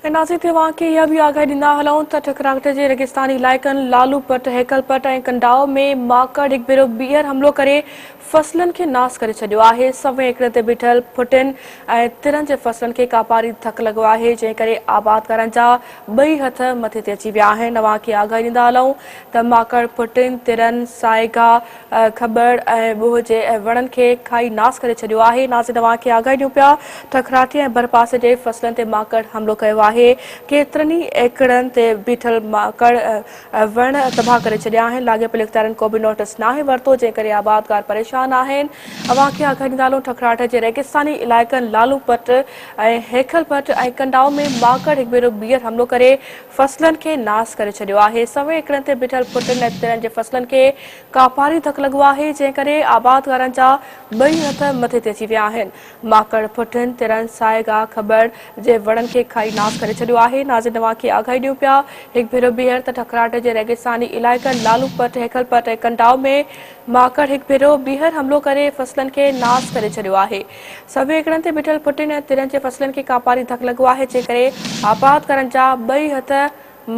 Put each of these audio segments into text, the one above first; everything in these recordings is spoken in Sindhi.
۽ ناظرين توهان کي اها به آگاهي ڏيندا هلون ته ٺڪراٺ جي ريگستاني علائقن لالو پٽ، هيڪل پٽ ۽ ڪنڊائو ۾ ماڪڙ هڪ ڀيرو ٻيهر حملو ڪري فصلن کي ناس ڪري ڇڏيو آهي. سوين ايڪڙن تي بيٺل ڦٽين ۽ ترن جي فصلن کي ڪاپاري ڌڪ لڳو آهي جنهن ڪري آبادگارن جا ٻئي هٿ مٿي تي اچي ويا آهن. اوهان کي آگاهي ڏيندا هلون ته ماڪڙ ڦٽين، ترن، سائي گاهه، کٻڙ ۽ ٻوهه جي وڻن کي کائي ناس ڪري ڇڏيو آهي. ناظرين اوهان کي آگاهي ڏيون پيا ته کراٽي ۽ ڀرپاسي جي فصلن تي ماڪڙ حملو ڪيو آهي. ڪيترن ئي ايڪڙن تي بيٺل ماڪڙ وڻ تباهه ڪري ڇڏيا آهن. لاڳاپيل اختيارين ڪو به نوٽيس ناهي ورتو جنهن ڪري آبادگار پريشان آهن. اوهان کي آگاهي ڏيندا هلون ٺڪراٺ جي ريگستاني علائقن لالو پٽ ۽ هيکل پٽ ۽ ڪنڊائو ۾ ماڪڙ هڪ ڀيرو ٻيهر حملو ڪري فصلن کي ناس ڪري ڇڏيو آهي. سوين ايڪڙن تي بيٺل ڦٽن ۽ ترن جي فصلن کي ڪاپاري ڌڪ لڳو آهي، جنهن ڪري آبادگارن جا ٻئي هٿ مٿي تي اچي ويا آهن. ماڪڙ ڦٽن، ترن، سائي گاهه، کٻڙ جي وڻن کي کائي ناس ڪري ڇڏيو آهي. ناظرين اوهان کي آگاهي ڏيون پيا هڪ ڀيرو ٻيهر ته ٺڪراٽ جي ريگستاني علائقن لالو پٽ، هيڪل پٽ ۽ ڪنڊائو ۾ ماڪڙ هڪ ڀيرو ٻيهر حملو ڪري فصلن کي ناس ڪري ڇڏيو آهي. سوين ايڪڙن تي بيٺل ڦٽين ۽ ترن جي فصلن کي ڪاپاري ڌڪ لڳو آهي، جنهن ڪري آبادگارن جا ٻئي هٿ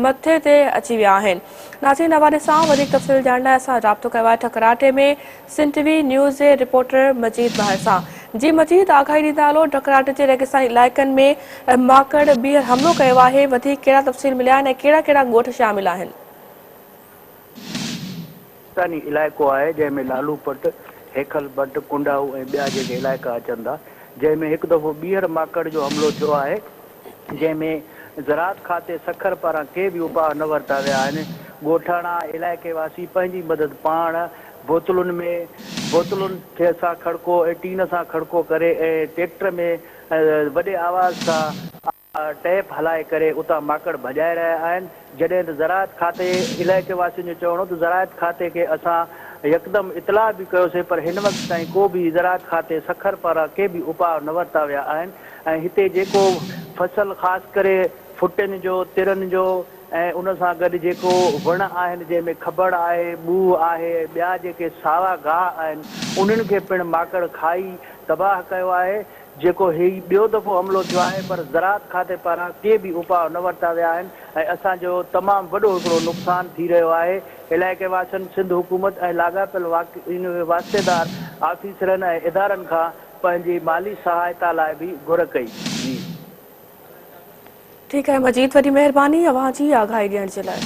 مٿي تي اچي ويا آهن. ناظرين حوالي سان وڌيڪ تفصيل ڄاڻڻ لاء اسان رابطو ڪيو آهي ٺڪراٽي ۾ سنڌ ٽي وي نيوز جي رپورٽر مجيد مهر سان. جي مجيد آگاهي ڏيندا هلو ٺڪراٽي جي ريگستاني علائقن ۾ ماڪڙ ٻيهر حملو ڪيو آهي وڌيڪ ڪهڙا تفصيل مليا آهن ۽ ڪهڙا ڪهڙا ڳوٺ شامل آهن. ريگستاني علائقو آهي جنهن ۾ لالو پٽ، هيکل پٽ، ڪنڊائو ۽ ٻيا جيڪي علائقا اچن ٿا جنهن ۾ هڪ دفعو ٻيهر ماڪڙ جو حملو ٿيو آهي جنهن ۾ زراعت کاتي سکر پاران ڪي به اپاء نه ورتا ويا آهن ڳوٺاڻا علائقي واسي پنهنجي مدد پاڻ بوتلن ۾ بوتلن کي سان کڙڪو ۽ ٽين سان کڙڪو ڪري ۽ ٽيڪٽر ۾ وڏي آواز سان ٽيپ هلائي ڪري اتان ماڪڙ ڀڄائي رهيا آهن، جڏهن ته زراعت کاتي علائقي واسين جو چوڻ هو ته زراعت کاتي کي اسان يڪدم اطلاع به ڪيوسين پر هن وقت تائين ڪو به زراعت کاتي سکر پاران ڪي به اپاء نه ورتا ويا آهن ۽ هتي جيڪو فصل خاص ڪري ڦٽين جو ترن جو ۽ ان سان گڏ جيڪو وڻ آهن جنهن ۾ کٻڙ آهي ٻوهه آهي ۽ ٻيا جيڪي ساوا گاهه آهن انهن کي پڻ ماڪڙ کائي تباهه ڪيو آهي. جيڪو هي ٻيو دفعو حملو ٿيو آهي پر زراعت کاتي پاران ڪي به اپاء نه ورتا ويا آهن ۽ اسان جو تمام وڏو هڪڙو نقصان ٿي رهيو آهي علائقي واسين سنڌ حڪومت ۽ لاڳاپيل واسطيدار آفيسرن ۽ ادارن کان پنهنجي مالي سهائتا لاء به گهر ڪئي جي. ٺيڪ آهي مجيد وڏي مهرباني اوهان جي آگاهي ڏيڻ جي لاء.